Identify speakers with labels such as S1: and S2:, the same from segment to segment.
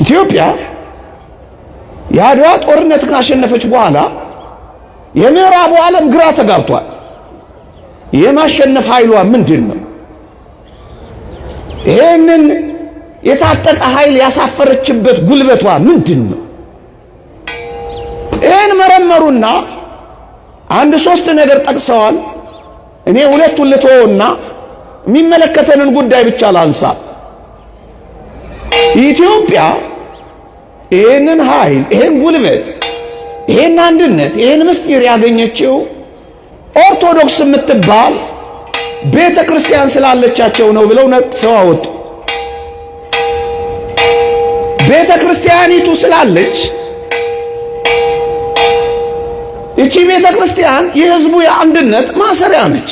S1: ኢትዮጵያ የአድዋ ጦርነት ካሸነፈች በኋላ የምዕራቡ ዓለም ግራ ተጋብቷል። የማሸነፍ ኃይሏ ምንድን ነው? ይሄንን የታጠቀ ኃይል ያሳፈረችበት ጉልበቷ ምንድን ነው? ይህን መረመሩና አንድ ሶስት ነገር ጠቅሰዋል። እኔ ሁለቱን ልተወውና የሚመለከተንን ጉዳይ ብቻ ላንሳ። ኢትዮጵያ ይህንን ኃይል፣ ይህን ጉልበት፣ ይህን አንድነት፣ ይህን ምስጢር ያገኘችው ኦርቶዶክስ የምትባል ቤተ ክርስቲያን ስላለቻቸው ነው ብለው ነቅሰው አወጡ። ቤተ ክርስቲያኒቱ ስላለች፣ እቺ ቤተ ክርስቲያን የሕዝቡ የአንድነት ማሰሪያ ነች።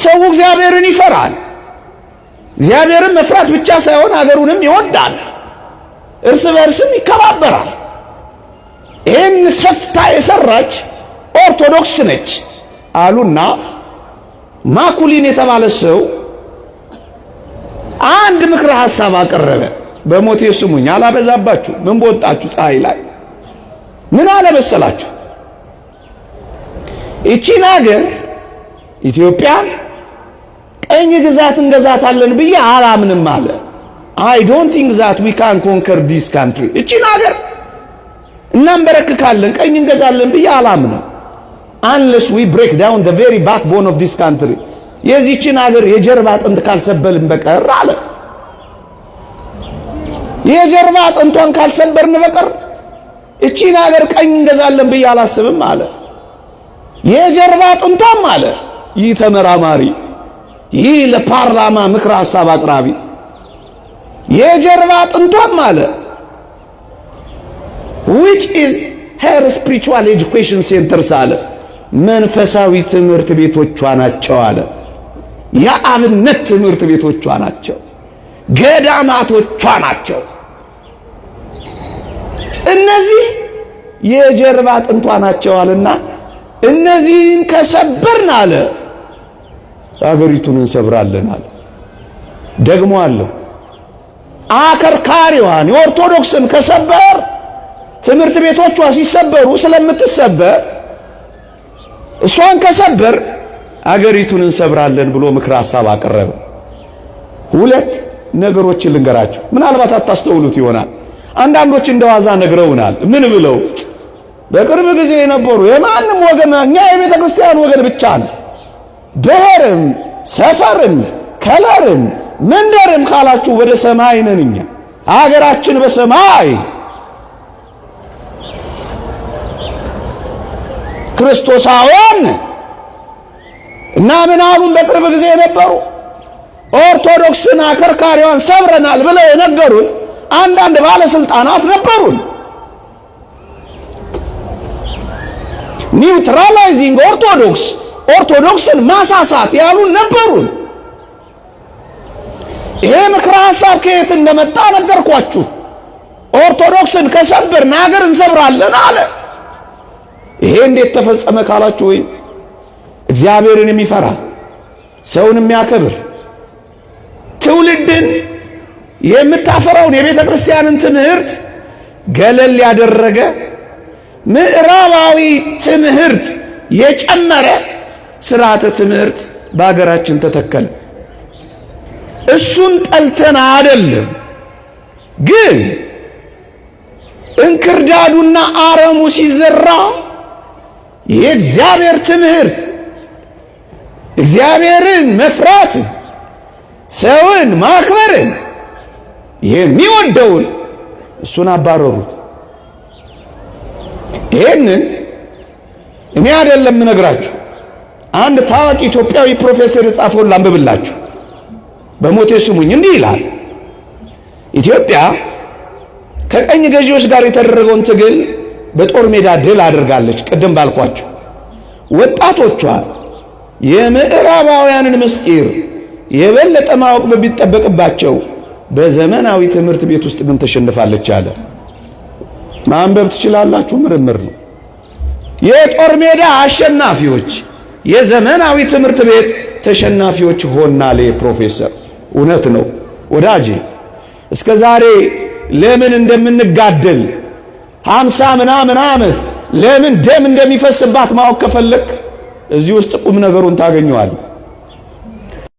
S1: ሰው እግዚአብሔርን ይፈራል። እግዚአብሔርን መፍራት ብቻ ሳይሆን አገሩንም ይወዳል፣ እርስ በእርስም ይከባበራል። ይህን ሰፍታ የሰራች ኦርቶዶክስ ነች አሉና ማኩሊን የተባለ ሰው አንድ ምክረ ሐሳብ አቀረበ። በሞቴ ስሙኝ፣ አላበዛባችሁ። ምን በወጣችሁ ፀሐይ ላይ ምን አለ መሰላችሁ? እቺን አገር ኢትዮጵያን ቀኝ ግዛት እንገዛታለን ብዬ አላምንም አለ። "I don't think that we can conquer this country።" እቺን አገር እናንበረክካለን፣ ቀኝ እንገዛለን ብዬ አላምንም። "Unless we break down the very backbone of this country።" የዚችን አገር የጀርባ አጥንት ካልሰበርን በቀር አለ። የጀርባ አጥንቷን ካልሰበርን በቀር እቺን ሀገር ቀኝ እንገዛለን ብዬ አላስብም አለ። የጀርባ አጥንቷም አለ ይህ ተመራማሪ፣ ይህ ለፓርላማ ምክረ ሐሳብ አቅራቢ፣ የጀርባ አጥንቷም አለ "which is her spiritual education centers" አለ፣ መንፈሳዊ ትምህርት ቤቶቿ ናቸው አለ። የአብነት ትምህርት ቤቶቿ ናቸው፣ ገዳማቶቿ ናቸው። እነዚህ የጀርባ አጥንቷ ናቸው አለና እነዚህን ከሰበርን አለ አገሪቱን እንሰብራለን አለ። ደግሞ አለው አከርካሪዋን የኦርቶዶክስን ከሰበር፣ ትምህርት ቤቶቿ ሲሰበሩ ስለምትሰበር እሷን ከሰበር አገሪቱን እንሰብራለን ብሎ ምክረ ሐሳብ አቀረበ። ሁለት ነገሮችን ልንገራችሁ፣ ምናልባት አታስተውሉት ይሆናል። አንዳንዶች እንደዋዛ ነግረውናል። ምን ብለው? በቅርብ ጊዜ የነበሩ የማንም ወገን፣ እኛ የቤተ ክርስቲያን ወገን ብቻ ነው፣ ብሔርም ሰፈርም color ም መንደርም ካላችሁ ወደ ሰማይ ነን እኛ፣ ሀገራችን በሰማይ፣ ክርስቶሳውያን። እና ምን አሉን? በቅርብ ጊዜ የነበሩ ኦርቶዶክስን አከርካሪዋን ሰብረናል ብለው የነገሩን አንዳንድ ባለስልጣናት ነበሩን። Neutralizing Orthodox፣ ኦርቶዶክስን ማሳሳት ያሉን ነበሩን። ይሄ ምክረ ሐሳብ ከየት እንደመጣ ነገርኳችሁ። ኦርቶዶክስን ከሰበርን ሀገር እንሰብራለን አለ። ይሄ እንዴት ተፈጸመ ካላችሁ፣ ወይም እግዚአብሔርን የሚፈራ፣ ሰውን የሚያከብር፣ ትውልድን የምታፈራውን የቤተ ክርስቲያንን ትምህርት ገለል ያደረገ፣ ምዕራባዊ ትምህርት የጨመረ ስርዓተ ትምህርት በሀገራችን ተተከለ። እሱን ጠልተን አይደለም፣ ግን እንክርዳዱና አረሙ ሲዘራ የእግዚአብሔር ትምህርት፣ እግዚአብሔርን መፍራት፣ ሰውን ማክበርን የሚወደውን እሱን አባረሩት። ይሄንን እኔ አይደለም እነግራችሁ፣ አንድ ታዋቂ ኢትዮጵያዊ ፕሮፌሰር የጻፈውን ላንብብላችሁ። በሞቴ ስሙኝ። እንዲህ ይላል። ኢትዮጵያ ከቀኝ ገዢዎች ጋር የተደረገውን ትግል በጦር ሜዳ ድል አድርጋለች። ቅድም ባልኳችሁ ወጣቶቿ የምዕራባውያንን ምስጢር የበለጠ ማወቅ በሚጠበቅባቸው በዘመናዊ ትምህርት ቤት ውስጥ ግን ተሸንፋለች አለ። ማንበብ ትችላላችሁ፣ ምርምር ነው። የጦር ሜዳ አሸናፊዎች የዘመናዊ ትምህርት ቤት ተሸናፊዎች ሆናል። ፕሮፌሰር እውነት ነው ወዳጄ። እስከ ዛሬ ለምን እንደምንጋደል 50 ምናምን ዓመት ለምን ደም እንደሚፈስባት ማወቅ ከፈለክ እዚህ ውስጥ ቁም ነገሩን ታገኘዋል።